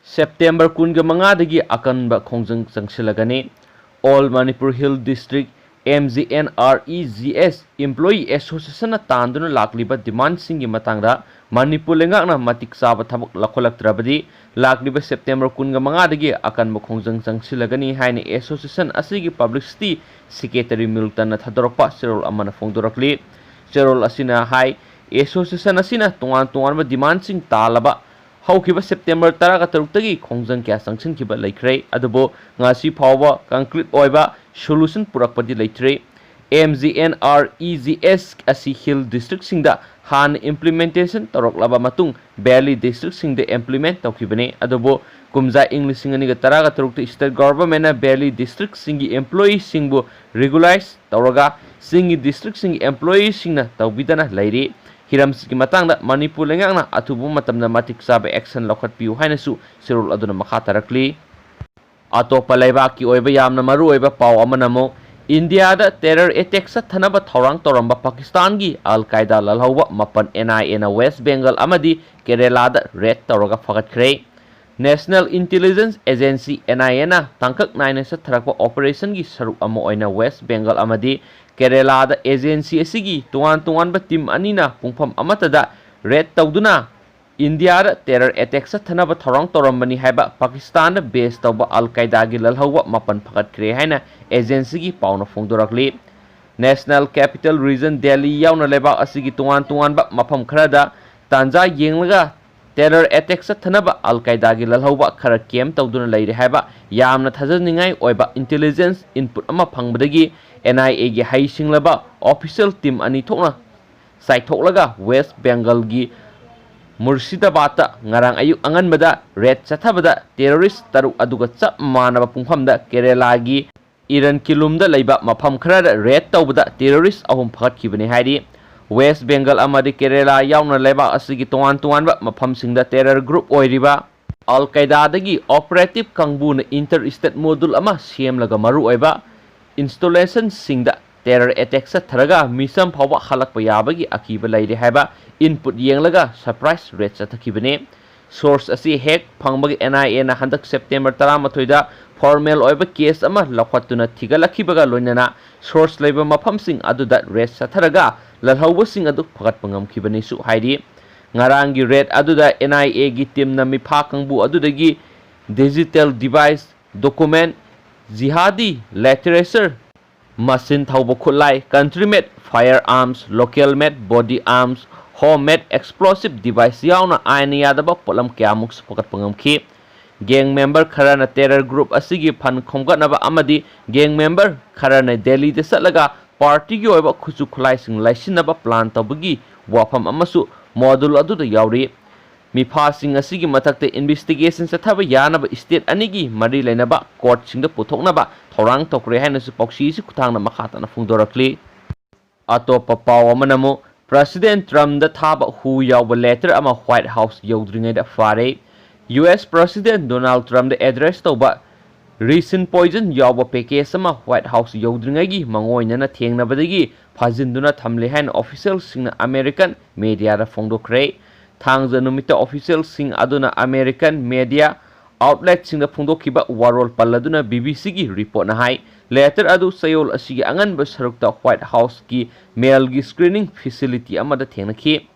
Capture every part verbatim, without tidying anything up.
September ꯀꯨꯟꯒ ꯃꯉꯥꯗꯒꯤ ꯑꯀꯟꯕ ꯈꯣꯡꯖꯪ ꯆꯪꯁꯤꯜꯂꯒꯅꯤ꯫ All Manipur Hill District, M G N R E G S, Employee Association ꯅ ꯇꯥꯟꯗꯨꯅ ꯂꯥꯛꯂꯤꯕ ꯗꯤꯃꯥꯟꯁꯤꯡꯒꯤ ꯃꯇꯥꯡꯗ ꯃꯅꯤꯄꯨꯔ ꯂꯩꯉꯥꯛꯅ ꯃꯇꯤꯛ ꯆꯥꯕ ꯊꯕꯛ ꯂꯧꯈꯠꯂꯛꯇ꯭ꯔꯕꯗꯤ ꯂꯥꯛꯂꯤꯕ ꯁꯦꯞꯇꯦꯝꯕꯔ ꯀꯨꯟꯒ ꯃꯉꯥꯗꯒꯤ ꯑꯀꯟꯕ ꯈꯣꯡꯖꯪ ꯆꯪꯁꯤꯜꯂꯒꯅꯤ ꯍꯥꯏꯅ ꯑꯦꯁꯣꯁꯤꯌꯦꯁꯟ ꯑꯁꯤꯒꯤ ꯄꯕ꯭ꯂꯤꯁꯤꯇꯤ ꯁꯦꯀ꯭ꯔꯦꯇꯔꯤ ꯃꯤꯜꯇꯟꯅ ꯊꯥꯗꯣꯔꯛꯄ ꯆꯦꯔꯣꯜ ꯑꯃꯅ ꯐꯣꯡꯗꯣꯔꯛꯂꯤ꯫ ꯆꯦꯔꯣꯜ ꯑꯁꯤꯅ ꯍꯥꯏ, ꯑꯦꯁꯣꯁꯤꯌꯦꯁꯟ ꯑꯁꯤꯅ ꯇꯣꯉꯥꯟ ꯇꯣꯉꯥꯟꯕ ꯗꯤꯃꯥꯟꯁꯤꯡ ꯇꯥꯜꯂꯕ ꯍꯧꯈꯤꯕ ꯁꯦꯞꯇꯦꯝꯕꯔ ꯇꯔꯥꯒ ꯇꯔꯨꯛꯇꯒꯤ ꯈꯣꯡꯖꯪ ꯀꯌꯥ ꯆꯪꯁꯤꯟꯈꯤꯕ ꯂꯩꯈ꯭ꯔꯦ, ꯑꯗꯨꯕꯨ ꯉꯁꯤ ꯐꯥꯎꯕ ꯀꯪꯀ꯭ꯔꯤꯠ ꯑꯣꯏꯕ ꯁꯣꯂꯨꯁꯟ ꯄꯨꯔꯛꯄꯗꯤ ꯂꯩꯇ꯭ꯔꯤ꯫ M G N R E G S ꯑꯁꯤ ꯍꯤꯜ ꯗꯤꯁꯇ꯭ꯔꯤꯛꯁꯤꯡꯗ ꯍꯥꯟꯅ ꯏꯝꯄ꯭ꯂꯤꯃꯦꯟꯇꯦꯁꯟ ꯇꯧꯔꯛꯂꯕ ꯃꯇꯨꯡ ꯚꯦꯂꯤ ꯗꯤꯁꯇ꯭ꯔꯤꯛꯁꯤꯡꯗ ꯏꯝꯄ꯭ꯂꯤꯃꯦꯟ ꯇꯧꯈꯤꯕꯅꯤ꯫ ꯑꯗꯨꯕꯨ ꯀꯨꯝꯖꯥ ꯏꯪ ꯂꯤꯁꯤꯡ ꯑꯅꯤꯒ ꯇꯔꯥꯒ ꯇꯔꯨꯛꯇ ꯁ꯭ꯇꯦꯠ ꯒꯣꯚꯔꯟꯃꯦꯟꯠꯅ ꯚꯦꯂꯤ ꯗꯤꯁꯇ꯭ꯔꯤꯛꯁꯤꯡꯒꯤ ꯏꯝꯄ꯭ꯂꯣꯌꯤꯁꯤꯡꯕꯨ ꯔꯤꯒꯨꯂꯥꯏꯖ ꯇꯧꯔꯒ ꯆꯤꯡꯒꯤ ꯗꯤꯁꯇ꯭ꯔꯤꯛꯁꯤꯡꯒꯤ ꯏꯝꯄ꯭ꯂꯣꯌꯤꯁꯤꯡꯅ ꯇꯧꯕꯤꯗꯅ ꯂꯩꯔꯤ꯫ ꯍꯤꯔꯝꯁꯤꯒꯤ ꯃꯇꯥꯡꯗ ꯃꯅꯤꯄꯨꯔ ꯂꯩꯉꯥꯛꯅ ꯑꯊꯨꯕ ꯃꯇꯝꯗ ꯃꯇꯤꯛ ꯆꯥꯕ ꯑꯦꯛꯁꯟ ꯂꯧꯈꯠꯄꯤꯌꯨ ꯍꯥꯏꯅꯁꯨ ꯆꯦꯔꯣꯜ ꯑꯗꯨꯅ ꯃꯈꯥ ꯇꯥꯔꯛꯂꯤ꯫ ꯑꯇꯣꯞꯄ ꯂꯩꯕꯥꯛꯀꯤ ꯑꯣꯏꯕ ꯌꯥꯝꯅ ꯃꯔꯨꯑꯣꯏꯕ ꯄꯥꯎ ꯑꯃꯅ ꯑꯃꯨꯛ ꯏꯟꯗꯤꯌꯥꯗ ꯇꯦꯔꯔ ꯑꯦꯇꯦꯛ ꯆꯠꯊꯅꯕ ꯊꯧꯔꯥꯡ ꯇꯧꯔꯝꯕ ꯄꯥꯀꯤꯁꯇꯥꯟꯒꯤ ꯑꯜ ꯀꯥꯏꯗꯥ ꯂꯥꯜꯍꯧꯕ ꯃꯥꯄꯟ N I A ꯅ ꯋꯦꯁ ꯕꯦꯡꯒꯜ ꯑꯃꯗꯤ ꯀꯦꯔꯦꯂꯥꯗ ꯔꯦꯗ ꯇꯧꯔꯒ ꯐꯒꯠꯈ꯭ꯔꯦ꯫ National intelligence agency, N I A ꯅ ꯇꯥꯡꯀꯛ ꯅꯥꯏꯅ ꯆꯠꯊꯔꯛꯄ ꯑꯣꯄꯔꯦꯁꯟꯒꯤ ꯁꯔꯨꯛ ꯑꯃ ꯑꯣꯏꯅ ꯋꯦꯁ ꯕꯦꯡꯒꯜ ꯑꯃꯗꯤ ꯀꯦꯔꯦꯂꯥꯗ ꯑꯦꯖꯦꯟꯁꯤ ꯑꯁꯤꯒꯤ ꯇꯣꯉꯥꯟ ꯇꯣꯉꯥꯟꯕ ꯇꯤꯝ ꯑꯅꯤꯅ ꯄꯨꯡꯐꯝ ꯑꯃꯠꯇꯗ ꯔꯦꯗ ꯇꯧꯗꯨꯅ ꯏꯟꯗꯤꯌꯥꯗ ꯇꯦꯔꯔ ꯑꯦꯇꯦꯛ ꯆꯠꯊꯅꯕ ꯊꯧꯔꯥꯡ ꯇꯧꯔꯝꯕꯅꯤ ꯍꯥꯏꯕ ꯄꯥꯀꯤꯁꯇꯥꯟꯗ ꯕꯦꯁ ꯇꯧꯕ ꯑꯜ ꯀꯥꯏꯗꯥꯒꯤ ꯂꯥꯜꯍꯧꯕ ꯃꯥꯄꯟ ꯐꯒꯠꯈ꯭ꯔꯦ ꯍꯥꯏꯅ ꯑꯦꯖꯦꯟꯁꯤꯒꯤ ꯄꯥꯎꯅ ꯐꯣꯡꯗꯣꯔꯛꯂꯤ꯫ ꯅꯦꯁꯅꯦꯜ ꯀꯦꯄꯤꯇꯦꯜ ꯔꯤꯖꯟ ꯗꯦꯜꯂꯤ ꯌꯥꯎꯅ ꯂꯩꯕꯥꯛ ꯑꯁꯤꯒꯤ ꯇꯣꯉꯥꯟ ꯇꯣꯉꯥꯟꯕ ꯃꯐꯝ ꯈꯔꯗ ꯇꯥꯟꯖꯥ ꯌꯦꯡꯂꯒ ꯇꯦꯔꯔ ꯑꯦꯇꯦꯛ ꯆꯠꯊꯅꯕ ꯑꯜ ꯀꯥꯏꯗꯥꯒꯤ ꯂꯥꯜꯍꯧꯕ ꯈꯔ ꯀꯦꯝ ꯇꯧꯗꯨꯅ ꯂꯩꯔꯦ ꯍꯥꯏꯕ ꯌꯥꯝꯅ ꯊꯥꯖꯅꯤꯡꯉꯥꯏ ꯑꯣꯏꯕ ꯏꯟꯇꯦꯂꯤꯖꯦꯟꯁ ꯏꯟꯄꯨꯠ ꯑꯃ ꯐꯪꯕꯗꯒꯤ N I A ꯒꯤ ꯍꯩꯁꯤꯡꯂꯕ ꯑꯣꯐꯤꯁꯤꯌꯦꯜ ꯇꯤꯝ ꯑꯅꯤ ꯊꯣꯛꯅ ꯆꯥꯏꯊꯣꯛꯂꯒ ꯋꯦꯁ ꯕꯦꯡꯒꯜꯒꯤ ꯃꯨꯔꯁꯤꯗꯥꯕꯥꯗꯇ ꯉꯔꯥꯡ ꯑꯌꯨꯛ ꯑꯉꯟꯕꯗ ꯔꯦꯗ ꯆꯠꯊꯕꯗ ꯇꯦꯔꯣꯔꯤꯁ ꯇꯔꯨꯛ ꯑꯗꯨꯒ ꯆꯞ ꯃꯥꯟꯅꯕ ꯄꯨꯡꯐꯝꯗ ꯀꯦꯔꯦꯂꯥꯒꯤ ꯏꯔꯟꯀꯤꯂꯨꯝꯗ ꯂꯩꯕ ꯃꯐꯝ ꯈꯔꯗ ꯔꯦꯗ ꯇꯧꯕꯗ ꯇꯦꯔꯣꯔꯤꯁ ꯑꯍꯨꯝ ꯐꯒꯠꯈꯤꯕꯅꯤ ꯍꯥꯏꯔꯤ꯫ ꯋꯦꯁ ꯕꯦꯡꯒꯜ ꯑꯃꯗꯤ ꯀꯦꯔꯦꯂꯥ ꯌꯥꯎꯅ ꯂꯩꯕꯥꯛ ꯑꯁꯤꯒꯤ ꯇꯣꯉꯥꯟ ꯇꯣꯉꯥꯟꯕ ꯃꯐꯝꯁꯤꯡꯗ ꯇꯦꯔꯔ ꯒ꯭ꯔꯨꯞ ꯑꯣꯏꯔꯤꯕ ꯑꯜ ꯀꯥꯏꯗꯥꯗꯒꯤ ꯑꯣꯄꯔꯦꯇꯤꯚ ꯀꯥꯡꯕꯨꯅ ꯏꯟꯇꯔ ꯁ꯭ꯇꯦꯠ ꯃꯣꯗꯨꯜ ꯑꯃ ꯁꯦꯝꯂꯒ ꯃꯔꯨꯑꯣꯏꯕ ꯏꯟꯁꯇꯣꯂꯦꯁꯟꯁꯤꯡꯗ ꯇꯦꯔꯔ ꯑꯦꯇꯦꯛ ꯆꯠꯊꯔꯒ ꯃꯤꯆꯝ ꯐꯥꯎꯕ ꯍꯜꯂꯛꯄ ꯌꯥꯕꯒꯤ ꯑꯀꯤꯕ ꯂꯩꯔꯦ ꯍꯥꯏꯕ ꯏꯟꯄꯨꯠ ꯌꯦꯡꯂꯒ ꯁꯔꯄ꯭ꯔꯥꯏꯖ ꯔꯦꯗ ꯆꯠꯊꯈꯤꯕꯅꯤ꯫ Source ꯑꯁꯤ ꯍꯦꯛ ꯐꯪꯕꯒ N I A ꯅ ꯍꯟꯗꯛ September ꯇꯔꯥꯃꯥꯊꯣꯏꯗ formal ꯑꯣꯏꯕ case ꯑꯃ ꯂꯧꯈꯠꯇꯨꯅ ꯊꯤꯒꯠꯂꯛꯈꯤꯕꯒ ꯂꯣꯏꯅꯅ source ꯂꯩꯕ ꯃꯐꯝꯁꯤꯡ ꯑꯗꯨꯗ raid ꯆꯠꯊꯔꯒ ꯂꯜꯍꯧꯕꯁꯤꯡ ꯑꯗꯨ ꯐꯒꯠꯄ ꯉꯝꯈꯤꯕꯅꯤꯁꯨ ꯍꯥꯏꯔꯤ꯫ ꯉꯔꯥꯡꯒꯤ raid ꯑꯗꯨꯗ N I A ꯒꯤ team ꯅ ꯃꯤꯐꯥ ꯀꯥꯡꯕꯨ ꯑꯗꯨꯗꯒꯤ digital device, document, jihadi literature, machine ꯊꯧꯕ ꯈꯨꯠꯂꯥꯏ, country made firearms, local made body arms, home made explosive device ꯌꯥꯎꯅ ꯑꯥꯏꯟꯅ ꯌꯥꯗꯕ ꯄꯣꯠꯂꯝ ꯀꯌꯥꯃꯨꯛꯁꯨ ꯐꯒꯠꯄ ꯉꯝꯈꯤ꯫ Gang member ꯈꯔꯅ terror group ꯑꯁꯤꯒꯤ fund ꯈꯣꯝꯒꯠꯅꯕ ꯑꯃꯗꯤ gang member ꯈꯔꯅ ꯗꯦꯜꯂꯤꯗ ꯆꯠꯂꯒ party ꯒꯤ ꯑꯣꯏꯕ ꯈꯨꯠꯁꯨ ꯈꯨꯠꯂꯥꯏꯁꯤꯡ ꯂꯩꯁꯤꯟꯅꯕ plan ꯇꯧꯕꯒꯤ ꯋꯥꯐꯝ ꯑꯃꯁꯨ module ꯑꯗꯨꯗ ꯌꯥꯎꯔꯤ꯫ ꯃꯤꯐꯥꯁꯤꯡ ꯑꯁꯤꯒꯤ ꯃꯊꯛꯇ investigation ꯆꯠꯊꯕ ꯌꯥꯅꯕ state ꯑꯅꯤꯒꯤ ꯃꯔꯤ ꯂꯩꯅꯕ court ꯁꯤꯡꯗ ꯄꯨꯊꯣꯛꯅꯕ ꯊꯧꯔꯥꯡ ꯇꯧꯈ꯭ꯔꯦ ꯍꯥꯏꯅꯁꯨ ꯄꯥꯎꯆꯦ ꯑꯁꯤ ꯈꯨꯠꯊꯥꯡꯗ ꯃꯈꯥ ꯇꯥꯅ ꯐꯣꯡꯗꯣꯔꯛꯂꯤ꯫ ꯑꯇꯣꯞꯄ ꯄꯥꯎ ꯑꯃꯅ ꯑꯃꯨꯛ President Trump ꯗ ꯊꯥꯕ ꯍꯨ ꯌꯥꯎꯕ letter ꯑꯃ White House ꯌꯧꯗ꯭ꯔꯤꯉꯩꯗ ꯐꯥꯔꯦ꯫ U S President Donald Trump ꯗ address ꯇꯧꯕ ricin poison ꯌꯥꯎꯕ package ꯑꯃ White House ꯌꯧꯗ꯭ꯔꯤꯉꯩꯒꯤ ꯃꯉꯣꯏꯅꯅ ꯊꯦꯡꯅꯕꯗꯒꯤ ꯐꯥꯖꯤꯟꯗꯨꯅ ꯊꯝꯂꯦ ꯍꯥꯏꯅ official ꯁꯤꯡꯅ American media ꯗ ꯐꯣꯡꯗꯣꯛꯈ꯭ꯔꯦ꯫ ꯊꯥꯡꯖ ꯅꯨꯃꯤꯠꯇ official ꯁꯤꯡ ꯑꯗꯨꯅ American media outlet ꯁꯤꯡꯗ ꯐꯣꯡꯗꯣꯛꯈꯤꯕ ꯋꯥꯔꯣꯜ ꯄꯜꯂꯗꯨꯅ B B C ꯒꯤ report ꯅ ꯍꯥꯏ, letter ꯑꯗꯨ ꯆꯌꯣꯜ ꯑꯁꯤꯒꯤ ꯑꯉꯟꯕ ꯁꯔꯨꯛꯇ White House ꯀꯤ mail ꯒꯤ screening facility ꯑꯃꯗ ꯊꯦꯡꯅꯈꯤ꯫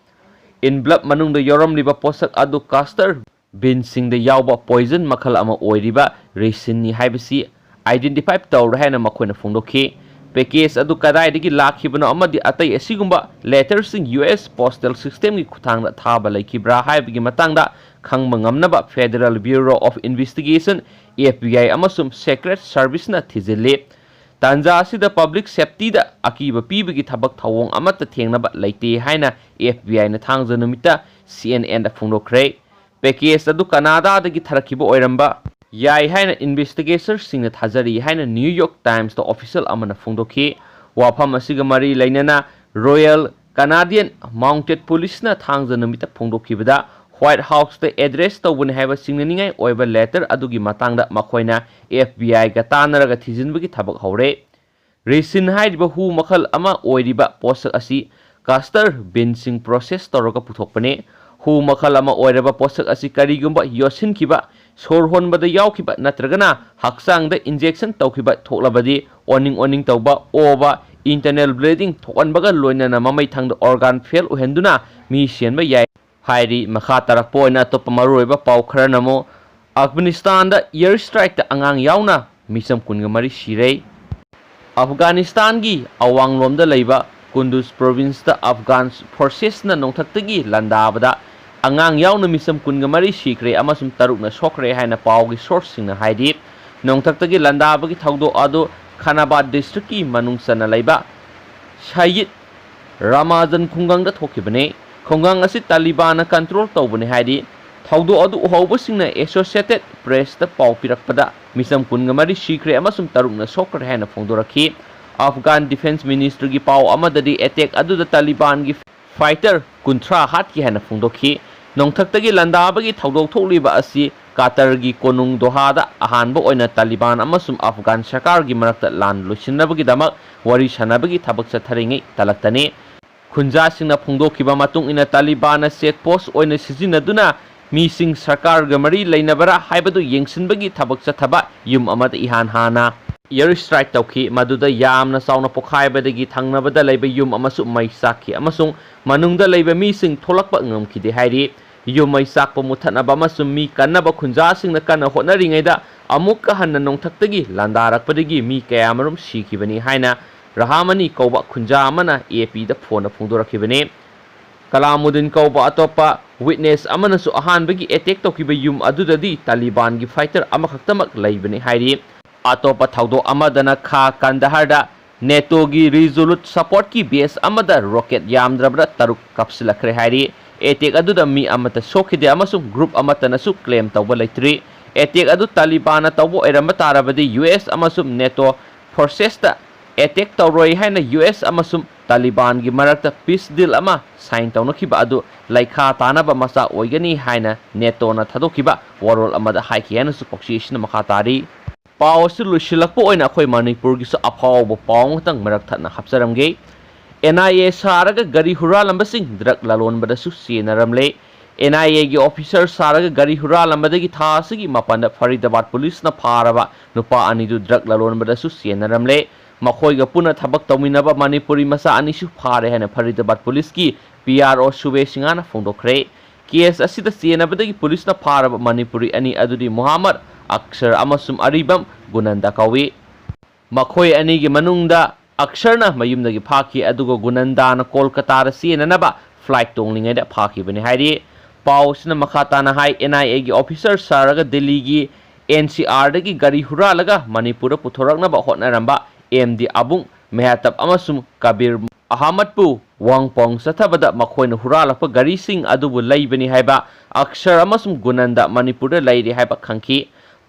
Envelope ꯃꯅꯨꯡꯗ ꯌꯥꯎꯔꯝꯂꯤꯕ ꯄꯣꯠꯁꯛ ꯑꯗꯨ castor bean ꯁꯤꯡꯗ ꯌꯥꯎꯕ poison ꯃꯈꯜ ꯑꯃ ꯑꯣꯏꯔꯤꯕ ricin ꯅꯤ ꯍꯥꯏꯕꯁꯤ identify ꯇꯧꯔꯦ ꯍꯥꯏꯅ ꯃꯈꯣꯏꯅ ꯐꯣꯡꯗꯣꯛꯈꯤ꯫ Package ꯑꯗꯨ ꯀꯗꯥꯏꯗꯒꯤ ꯂꯥꯛꯈꯤꯕꯅꯣ ꯑꯃꯗꯤ ꯑꯇꯩ ꯑꯁꯤꯒꯨꯝꯕ letter ꯁꯤꯡ U S postal system ꯒꯤ ꯈꯨꯠꯊꯥꯡꯗ ꯊꯥꯕ ꯂꯩꯈꯤꯕ꯭ꯔꯥ ꯍꯥꯏꯕꯒꯤ ꯃꯇꯥꯡꯗ ꯈꯪꯕ ꯉꯝꯅꯕ Federal Bureau of Investigation, F B I, ꯑꯃꯁꯨꯡ Secret Service ꯅ ꯊꯤꯖꯤꯜꯂꯤ꯫ ꯇꯥꯟꯖꯥ ꯑꯁꯤꯗ public safety ꯗ ꯑꯀꯤꯕ ꯄꯤꯕꯒꯤ ꯊꯕꯛ ꯊꯧꯑꯣꯡ ꯑꯃꯠꯇ ꯊꯦꯡꯅꯕ ꯂꯩꯇꯦ ꯍꯥꯏꯅ F B I ꯅ ꯊꯥꯡꯖ ꯅꯨꯃꯤꯠꯇ C N N ꯗ ꯐꯣꯡꯗꯣꯛꯈ꯭ꯔꯦ꯫ Package ꯑꯗꯨ ꯀꯅꯥꯗꯥꯗꯒꯤ ꯊꯥꯔꯛꯈꯤꯕ ꯑꯣꯏꯔꯝꯕ ꯌꯥꯏ ꯍꯥꯏꯅ investigator ꯁꯤꯡꯅ ꯊꯥꯖꯔꯤ ꯍꯥꯏꯅ New York Times ꯇ official ꯑꯃꯅ ꯐꯣꯡꯗꯣꯛꯈꯤ꯫ ꯋꯥꯐꯝ ꯑꯁꯤꯒ ꯃꯔꯤ ꯂꯩꯅꯅ Royal Canadian Mounted Police ꯅ ꯊꯥꯡꯖ ꯅꯨꯃꯤꯠꯇ ꯐꯣꯡꯗꯣꯛꯈꯤꯕꯗ, White House ꯇ address ꯇꯧꯕꯅꯤ ꯍꯥꯏꯕ ꯆꯤꯡꯅꯅꯤꯡꯉꯥꯏ ꯑꯣꯏꯕ letter ꯑꯗꯨꯒꯤ ꯃꯇꯥꯡꯗ ꯃꯈꯣꯏꯅ F B I ꯒ ꯇꯥꯟꯅꯔꯒ ꯊꯤꯖꯤꯟꯕꯒꯤ ꯊꯕꯛ ꯍꯧꯔꯦ꯫ Ricin ꯍꯥꯏꯔꯤꯕ ꯍꯨ ꯃꯈꯜ ꯑꯃ ꯑꯣꯏꯔꯤꯕ ꯄꯣꯠꯁꯛ ꯑꯁꯤ castor bean ꯁꯤꯡ process ꯇꯧꯔꯒ ꯄꯨꯊꯣꯛꯄꯅꯤ꯫ ꯍꯨ ꯃꯈꯜ ꯑꯃ ꯑꯣꯏꯔꯕ ꯄꯣꯠꯁꯛ ꯑꯁꯤ ꯀꯔꯤꯒꯨꯝꯕ ꯌꯣꯠꯁꯤꯟꯈꯤꯕ, ꯁꯣꯔ ꯍꯣꯟꯕꯗ ꯌꯥꯎꯈꯤꯕ ꯅꯠꯇ꯭ꯔꯒꯅ ꯍꯛꯆꯥꯡꯗ injection ꯇꯧꯈꯤꯕ ꯊꯣꯛꯂꯕꯗꯤ ꯑꯣꯅꯤꯡ ꯑꯣꯅꯤꯡ ꯇꯧꯕ, ꯑꯣꯕ, internal bleeding ꯊꯣꯛꯍꯟꯕꯒ ꯂꯣꯏꯅꯅ ꯃꯃꯩ ꯊꯪꯗ organ fail ꯑꯣꯏꯍꯟꯗꯨꯅ ꯃꯤ ꯁꯤꯍꯟꯕ ꯌꯥꯏ ꯍꯥꯏꯔꯤ꯫ ꯃꯈꯥ ꯇꯥꯔꯛꯄ ꯑꯣꯏꯅ ꯑꯇꯣꯞꯄ ꯃꯔꯨꯑꯣꯏꯕ ꯄꯥꯎ ꯈꯔꯅ ꯑꯃꯨꯛ ꯑꯐꯒꯥꯅꯤꯁꯇꯥꯟꯗ air strikeꯇ ꯑꯉꯥꯡ ꯌꯥꯎꯅ ꯃꯤꯆꯝ ꯀꯨꯟꯒ ꯃꯔꯤ ꯁꯤꯔꯦ꯫ ꯑꯐꯒꯥꯅꯤꯁꯇꯥꯟꯒꯤ ꯑꯋꯥꯡꯂꯣꯝꯗ ꯂꯩꯕ ꯀꯨꯟꯗꯨꯖ provinceꯇ ꯑꯐꯒꯥꯟ forcesꯅ ꯅꯣꯡꯊꯛꯇꯒꯤ ꯂꯥꯟꯗꯥꯕꯗ ꯑꯉꯥꯡ ꯌꯥꯎꯅ ꯃꯤꯆꯝ ꯀꯨꯟꯒ ꯃꯔꯤ ꯁꯤꯈ꯭ꯔꯦ ꯑꯃꯁꯨꯡ ꯇꯔꯨꯛꯅ ꯁꯣꯛꯈ꯭ꯔꯦ ꯍꯥꯏꯅ ꯄꯥꯎꯒꯤ sourceꯁꯤꯡꯅ ꯍꯥꯏꯔꯤ꯫ ꯅꯣꯡꯊꯛꯇꯒꯤ ꯂꯥꯟꯗꯥꯕꯒꯤ ꯊꯧꯗꯣꯛ ꯑꯗꯨ ꯈꯥꯅꯥꯕꯥꯗ districtꯀꯤ ꯃꯅꯨꯡ ꯆꯟꯅ ꯂꯩꯕ ꯁꯌꯤꯗ ꯔꯥꯃꯥꯖꯟ ꯈꯨꯡꯒꯪꯗ ꯊꯣꯛꯈꯤꯕꯅꯤ꯫ ꯈꯨꯡꯒꯪ ꯑꯁꯤ ꯇꯥꯂꯤꯕꯥꯟꯅ control ꯇꯧꯕꯅꯤ ꯍꯥꯏꯔꯤ꯫ ꯊꯧꯗꯣꯛ ꯑꯗꯨ ꯎꯍꯧꯕꯁꯤꯡꯅ Associated Pressꯇ ꯄꯥꯎ ꯄꯤꯔꯛꯄꯗ ꯃꯤꯆꯝ ꯀꯨꯟꯒ ꯃꯔꯤ ꯁꯤꯈ꯭ꯔꯦ ꯑꯃꯁꯨꯡ ꯇꯔꯨꯛꯅ ꯁꯣꯛꯈ꯭ꯔꯦ ꯍꯥꯏꯅ ꯐꯣꯡꯗꯣꯔꯛꯈꯤ꯫ ꯑꯐꯒꯥꯟ defence ministryꯒꯤ ꯄꯥꯎ ꯑꯃꯗꯗꯤ attack ꯑꯗꯨꯗ ꯇꯥꯂꯤꯕꯥꯟꯒꯤ fighter ꯀꯨꯟꯊ꯭ꯔꯥ ꯍꯥꯠꯈꯤ ꯍꯥꯏꯅ ꯐꯣꯡꯗꯣꯛꯈꯤ꯫ ꯅꯣꯡꯊꯛꯇꯒꯤ ꯂꯥꯟꯗꯥꯕꯒꯤ ꯊꯧꯗꯣꯛ ꯊꯣꯛꯂꯤꯕ ꯑꯁꯤ ꯀꯥꯇꯔꯒꯤ ꯀꯣꯅꯨꯡ ꯗꯣꯍꯥꯗ ꯑꯍꯥꯟꯕ ꯑꯣꯏꯅ ꯇꯥꯂꯤꯕꯥꯟ ꯑꯃꯁꯨꯡ ꯑꯐꯒꯥꯟ ꯁꯔꯀꯥꯔꯒꯤ ꯃꯔꯛꯇ ꯂꯥꯟ ꯂꯣꯏꯁꯤꯟꯅꯕꯒꯤꯗꯃꯛ ꯋꯥꯔꯤ ꯁꯥꯟꯅꯕꯒꯤ ꯊꯕꯛ ꯆꯠꯊꯔꯤꯉꯩ ꯇꯥꯂꯛꯇꯅꯤ꯫ ꯈꯨꯟꯖꯥꯁꯤꯡꯅ ꯐꯣꯡꯗꯣꯛꯈꯤꯕ ꯃꯇꯨꯡ ꯏꯟꯅ ꯇꯥꯂꯤꯕꯥꯟꯅ check post ꯑꯣꯏꯅ ꯁꯤꯖꯤꯟꯅꯗꯨꯅ ꯃꯤꯁꯤꯡ ꯁꯔꯀꯥꯔꯒ ꯃꯔꯤ ꯂꯩꯅꯕꯔꯥ ꯍꯥꯏꯕꯗꯨ ꯌꯦꯡꯁꯤꯟꯕꯒꯤ ꯊꯕꯛ ꯆꯠꯊꯕ ꯌꯨꯝ ꯑꯃꯗ ꯏꯍꯥꯟ ꯍꯥꯟꯅ air strike ꯇꯧꯈꯤ꯫ ꯃꯗꯨꯗ ꯌꯥꯝꯅ ꯆꯥꯎꯅ ꯄꯣꯈꯥꯏꯕꯗꯒꯤ ꯊꯪꯅꯕꯗ ꯂꯩꯕ ꯌꯨꯝ ꯑꯃꯁꯨ ꯃꯩ ꯆꯥꯛꯈꯤ ꯑꯃꯁꯨꯡ ꯃꯅꯨꯡꯗ ꯂꯩꯕ ꯃꯤꯁꯤꯡ ꯊꯣꯛꯂꯛꯄ ꯉꯝꯈꯤꯗꯦ ꯍꯥꯏꯔꯤ꯫ ꯌꯨꯝ ꯃꯩ ꯆꯥꯛꯄ ꯃꯨꯠꯊꯠꯅꯕ ꯑꯃꯁꯨꯡ ꯃꯤ ꯀꯟꯅꯕ ꯈꯨꯟꯖꯥꯁꯤꯡꯅ ꯀꯟꯅ ꯍꯣꯠꯅꯔꯤꯉꯩꯗ ꯑꯃꯨꯛꯀ ꯍꯟꯅ ꯅꯣꯡꯊꯛꯇꯒꯤ ꯂꯥꯟꯗꯥꯔꯛꯄꯗꯒꯤ ꯃꯤ ꯀꯌꯥꯃꯔꯨꯝ ꯁꯤꯈꯤꯕꯅꯤ ꯍꯥꯏꯅ ꯔꯍꯥꯃꯅꯤ ꯀꯧꯕ ꯈꯨꯟꯖꯥ ꯑꯃꯅ APꯗ phoneꯗ ꯐꯣꯡꯗꯣꯔꯛꯈꯤꯕꯅꯤ꯫ ꯀꯂꯥꯃꯨꯗꯤꯟ ꯀꯧꯕ ꯑꯇꯣꯞꯄ witness ꯑꯃꯅꯁꯨ ꯑꯍꯥꯟꯕꯒꯤ attack ꯇꯧꯈꯤꯕ ꯌꯨꯝ ꯑꯗꯨꯗꯗꯤ ꯇꯥꯂꯤꯕꯥꯟꯒꯤ fighter ꯑꯃꯈꯛꯇꯃꯛ ꯂꯩꯕꯅꯤ ꯍꯥꯏꯔꯤ꯫ ꯑꯇꯣꯞꯄ ꯊꯧꯗꯣꯛ ꯑꯃꯗꯅ ꯈꯥ ꯀꯟꯗꯍꯔꯗ NATOꯒꯤ Resolute supportꯀꯤ base ꯑꯃꯗ rocket ꯌꯥꯝꯗ꯭ꯔꯕꯗ ꯇꯔꯨꯛ ꯀꯥꯞꯁꯤꯜꯂꯛꯈ꯭ꯔꯦ ꯍꯥꯏꯔꯤ꯫ Attack ꯑꯗꯨꯗ ꯃꯤ ꯑꯃꯠꯇ ꯁꯣꯛꯈꯤꯗꯦ ꯑꯃꯁꯨꯡ group ꯑꯃꯠꯇꯅꯁꯨ claim ꯇꯧꯕ ꯂꯩꯇ꯭ꯔꯤ꯫ Attack ꯑꯗꯨ ꯇꯥꯂꯤꯕꯥꯟꯅ ꯇꯧꯕ ꯑꯣꯏꯔꯝꯕ ꯇꯥꯔꯕꯗꯤ US ꯑꯃꯁꯨꯡ NATO forcesꯇ attack ꯇꯧꯔꯣꯏ ꯍꯥꯏꯅ US ꯑꯃꯁꯨꯡ ꯇꯥꯂꯤꯕꯥꯟꯒꯤ ꯃꯔꯛꯇ peace deal ꯑꯃ sign ꯇꯧꯅꯈꯤꯕ ꯑꯗꯨ ꯂꯩꯈꯥ ꯇꯥꯅꯕ ꯃꯆꯥꯛ ꯑꯣꯏꯒꯅꯤ ꯍꯥꯏꯅ NATOꯅ ꯊꯥꯗꯣꯛꯈꯤꯕ ꯋꯥꯔꯣꯜ ꯑꯃꯗ ꯍꯥꯏꯈꯤ ꯍꯥꯏꯅꯁꯨ ꯄꯥꯎꯆꯦ ꯑꯁꯤꯅ ꯃꯈꯥ ꯇꯥꯔꯤ꯫ ꯄꯥꯎ ꯑꯁꯤ ꯂꯣꯏꯁꯤꯜꯂꯛꯄ ꯑꯣꯏꯅ ꯑꯩꯈꯣꯏ ꯃꯅꯤꯄꯨꯔꯒꯤꯁꯨ ꯑꯐꯥꯎꯕ ꯄꯥꯎ ꯑꯃꯇꯪ ꯃꯔꯛ ꯊꯠꯅ ꯍꯥꯞꯆꯔꯝꯒꯦ꯫ NIA ꯁꯥꯔꯒ ꯒꯥꯔꯤ ꯍꯨꯔꯥꯜꯂꯝꯕꯁꯤꯡ drug ꯂꯂꯣꯟꯕꯗꯁꯨ ꯆꯦꯟꯅꯔꯝꯂꯦ꯫ ꯑꯦꯟ ꯑꯥꯏ ꯑꯦꯒꯤ ꯑꯣꯐꯤꯁꯥꯔ ꯁꯥꯔꯒ ꯒꯥꯔꯤ ꯍꯨꯔꯥꯜꯂꯝꯕꯗꯒꯤ ꯊꯥ ꯑꯁꯤꯒꯤ ꯃꯥꯄꯟꯗ ꯐꯔꯤꯗꯥꯕꯥꯗ ꯄꯨꯂꯤꯁꯅ ꯐꯥꯔꯕ ꯅꯨꯄꯥ ꯑꯅꯤꯗꯨ ꯗ꯭ꯔꯒ ꯂꯂꯣꯟꯕꯗꯁꯨ ꯆꯦꯟꯅꯔꯝꯂꯦ꯫ ꯃꯈꯣꯏꯒ ꯄꯨꯟꯅ ꯊꯕꯛ ꯇꯧꯃꯤꯟꯅꯕ ꯃꯅꯤꯄꯨꯔꯤ ꯃꯆꯥ ꯑꯅꯤꯁꯨ ꯐꯥꯔꯦ ꯍꯥꯏꯅ ꯐꯔꯤꯗꯥꯕꯥꯗ ꯄꯨꯂꯤꯁꯀꯤ ꯄꯤ ꯑꯥꯔ ꯑꯣ ꯁꯨꯕꯦ ꯁꯤꯡꯍꯅ ꯐꯣꯡꯗꯣꯛꯈ꯭ꯔꯦ꯫ ꯀꯦꯁ ꯑꯁꯤꯗ ꯆꯦꯟꯅꯕꯗꯒꯤ ꯄꯨꯂꯤꯁꯅ ꯐꯥꯔꯕ ꯃꯅꯤꯄꯨꯔꯤ ꯑꯅꯤ ꯑꯗꯨꯗꯤ ꯃꯨꯍꯥꯃꯗ ꯑꯛꯁꯔ ꯑꯃꯁꯨꯡ ꯑꯔꯤꯕꯝ ꯒꯨꯅꯟꯗ ꯀꯧꯏ꯫ ꯃꯈꯣꯏ ꯑꯅꯤꯒꯤ ꯃꯅꯨꯡꯗ ꯑꯛꯁꯔꯅ ꯃꯌꯨꯝꯗꯒꯤ ꯐꯥꯈꯤ, ꯑꯗꯨꯒ ꯒꯨꯅꯟꯗꯥꯅ ꯀꯣꯜꯀꯇꯥꯗ ꯆꯦꯟꯅꯅꯕ ꯐ꯭ꯂꯥꯏꯠ ꯇꯣꯡꯂꯤꯉꯩꯗ ꯐꯥꯈꯤꯕꯅꯤ ꯍꯥꯏꯔꯤ꯫ ꯄꯥꯎ ꯑꯁꯤꯅ ꯃꯈꯥ ꯇꯥꯅ ꯍꯥꯏ, ꯑꯦꯟ ꯑꯥꯏ ꯑꯦꯒꯤ ꯑꯣꯐꯤꯁꯥꯔ ꯁꯥꯔꯒ ꯗꯤꯜꯂꯤꯒꯤ ꯑꯦꯟ ꯁꯤ ꯑꯥꯔꯗꯒꯤ ꯒꯥꯔꯤ ꯍꯨꯔꯥꯜꯂꯒ ꯃꯅꯤꯄꯨꯔꯗ ꯄꯨꯊꯣꯔꯛꯅꯕ ꯍꯣꯠꯅꯔꯝꯕ ꯑꯦꯝ ꯗꯤ ꯑꯕꯨꯡ ꯃꯦꯍꯇꯕ ꯑꯃꯁꯨꯡ ꯀꯕꯤꯔ ꯑꯍꯃꯗꯄꯨ ꯋꯥꯡꯄꯣꯡ ꯆꯠꯊꯕꯗ ꯃꯈꯣꯏꯅ ꯍꯨꯔꯥꯜꯂꯛꯄ ꯒꯥꯔꯤꯁꯤꯡ ꯑꯗꯨꯕꯨ ꯂꯩꯕꯅꯤ ꯍꯥꯏꯕ ꯑꯛꯁꯔ ꯑꯃꯁꯨꯡ ꯒꯨꯅꯟꯗ ꯃꯅꯤꯄꯨꯔꯗ ꯂꯩꯔꯤ ꯍꯥꯏꯕ ꯈꯪꯈꯤ꯫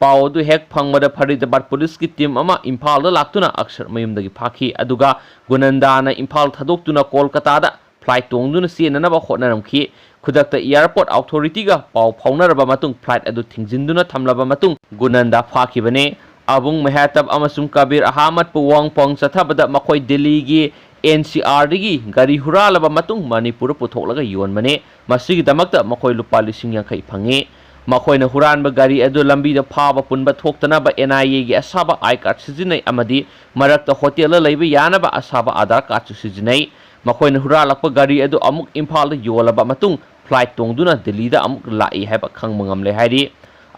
ꯄꯥꯎ ꯑꯗꯨ ꯍꯦꯛ ꯐꯪꯕꯗ ꯐꯔꯤꯗꯥꯕꯥꯗ ꯄꯨꯂꯤꯁꯀꯤ ꯇꯤꯝ ꯑꯃ ꯏꯝꯐꯥꯜꯗ ꯂꯥꯛꯇꯨꯅ ꯑꯛꯁꯔ ꯃꯌꯨꯝꯗꯒꯤ ꯐꯥꯈꯤ, ꯑꯗꯨꯒ ꯒꯨꯅꯟꯗꯥꯅ ꯏꯝꯐꯥꯜ ꯊꯥꯗꯣꯛꯇꯨꯅ ꯀꯣꯜꯀꯇꯥꯗ ꯐ꯭ꯂꯥꯏꯠ ꯇꯣꯡꯗꯨꯅ ꯆꯦꯟꯅꯅꯕ ꯍꯣꯠꯅꯔꯝꯈꯤ꯫ ꯈꯨꯗꯛꯇ ꯑꯦꯌꯥꯔꯄꯣꯔꯠ ꯑꯣꯊꯣꯔꯤꯇꯤꯒ ꯄꯥꯎ ꯐꯥꯎꯅꯔꯕ ꯃꯇꯨꯡ ꯐ꯭ꯂꯥꯏꯠ ꯑꯗꯨ ꯊꯤꯡꯖꯤꯟꯗꯨꯅ ꯊꯝꯂꯕ ꯃꯇꯨꯡ ꯒꯨꯅꯟꯗꯥ ꯐꯥꯈꯤꯕꯅꯤ꯫ ꯑꯕꯨꯡ ꯃꯦꯍꯇꯕ ꯑꯃꯁꯨꯡ ꯀꯕꯤꯔ ꯑꯍꯃꯗꯄꯨ ꯋꯥꯡꯄꯣꯡ ꯆꯠꯊꯕꯗ ꯃꯈꯣꯏ ꯗꯤꯜꯂꯤꯒꯤ ꯑꯦꯟ ꯁꯤ ꯑꯥꯔꯗꯒꯤ ꯒꯥꯔꯤ ꯍꯨꯔꯥꯜꯂꯕ ꯃꯇꯨꯡ ꯃꯅꯤꯄꯨꯔꯗ ꯄꯨꯊꯣꯛꯂꯒ ꯌꯣꯟꯕꯅꯤ꯫ ꯃꯁꯤꯒꯤꯗꯃꯛꯇ ꯃꯈꯣꯏ ꯂꯨꯄꯥ ꯂꯤꯁꯤꯡ ꯌꯥꯡꯈꯩ ꯐꯪꯉꯤ꯫ ꯃꯈꯣꯏꯅ ꯍꯨꯔꯥꯟꯕ ꯒꯥꯔꯤ ꯑꯗꯨ ꯂꯝꯕꯤꯗ ꯐꯥꯕ ꯄꯨꯟꯕ ꯊꯣꯛꯇꯅꯕ ꯑꯦꯟ ꯑꯥꯏ ꯑꯦꯒꯤ ꯑꯁꯥꯕ ꯑꯥꯏ ꯀꯥꯔꯗ ꯁꯤꯖꯤꯟꯅꯩ ꯑꯃꯗꯤ ꯃꯔꯛꯇ ꯍꯣꯇꯦꯜꯗ ꯂꯩꯕ ꯌꯥꯅꯕ ꯑꯁꯥꯕ ꯑꯥꯙꯥꯔ ꯀꯥꯔꯗꯁꯨ ꯁꯤꯖꯤꯟꯅꯩ꯫ ꯃꯈꯣꯏꯅ ꯍꯨꯔꯥꯜꯂꯛꯄ ꯒꯥꯔꯤ ꯑꯗꯨ ꯑꯃꯨꯛ ꯏꯝꯐꯥꯜꯗ ꯌꯣꯜꯂꯕ ꯃꯇꯨꯡ ꯐ꯭ꯂꯥꯏꯠ ꯇꯣꯡꯗꯨꯅ ꯗꯤꯜꯂꯤꯗ ꯑꯃꯨꯛ ꯂꯥꯛꯏ ꯍꯥꯏꯕ ꯈꯪꯕ ꯉꯝꯂꯦ ꯍꯥꯏꯔꯤ꯫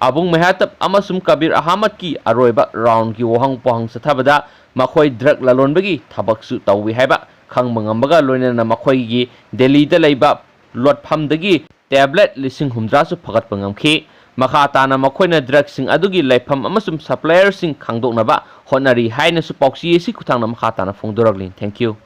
ꯑꯕꯨꯡ ꯃꯦꯍꯇꯕ ꯑꯃꯁꯨꯡ ꯀꯕꯤꯔ ꯑꯍꯃꯗꯀꯤ ꯑꯔꯣꯏꯕ ꯔꯥꯎꯟꯒꯤ ꯋꯥꯍꯪ ꯄꯥꯎꯍꯪ ꯆꯠꯊꯕꯗ ꯃꯈꯣꯏ ꯗ꯭ꯔꯒ ꯂꯂꯣꯟꯕꯒꯤ ꯊꯕꯛꯁꯨ ꯇꯧꯏ ꯍꯥꯏꯕ ꯈꯪꯕ ꯉꯝꯕꯒ ꯂꯣꯏꯅꯅ ꯃꯈꯣꯏꯒꯤ ꯗꯤꯜꯂꯤꯗ ꯂꯩꯕ ꯂꯣꯠꯐꯝꯗꯒꯤ ꯇꯦꯕ꯭ꯂꯦꯠ ꯂꯤꯁꯤꯡ ꯍꯨꯝꯗ꯭ꯔꯥꯁꯨ ꯐꯒꯠꯄ ꯉꯝꯈꯤ꯫ ꯃꯈꯥ ꯇꯥꯅ ꯃꯈꯣꯏꯅ ꯗ꯭ꯔꯒꯁꯤꯡ ꯑꯗꯨꯒꯤ ꯂꯩꯐꯝ ꯑꯃꯁꯨꯡ ꯁꯄ꯭ꯂꯥꯏꯌꯔꯁꯤꯡ ꯈꯪꯗꯣꯛꯅꯕ ꯍꯣꯠꯅꯔꯤ ꯍꯥꯏꯅꯁꯨ ꯄꯥꯎꯆꯦ ꯑꯁꯤ ꯈꯨꯠꯊꯥꯡꯗ ꯃꯈꯥ ꯇꯥꯅ ꯐꯣꯡꯗꯣꯔꯛꯂꯤ꯫ Thank you꯫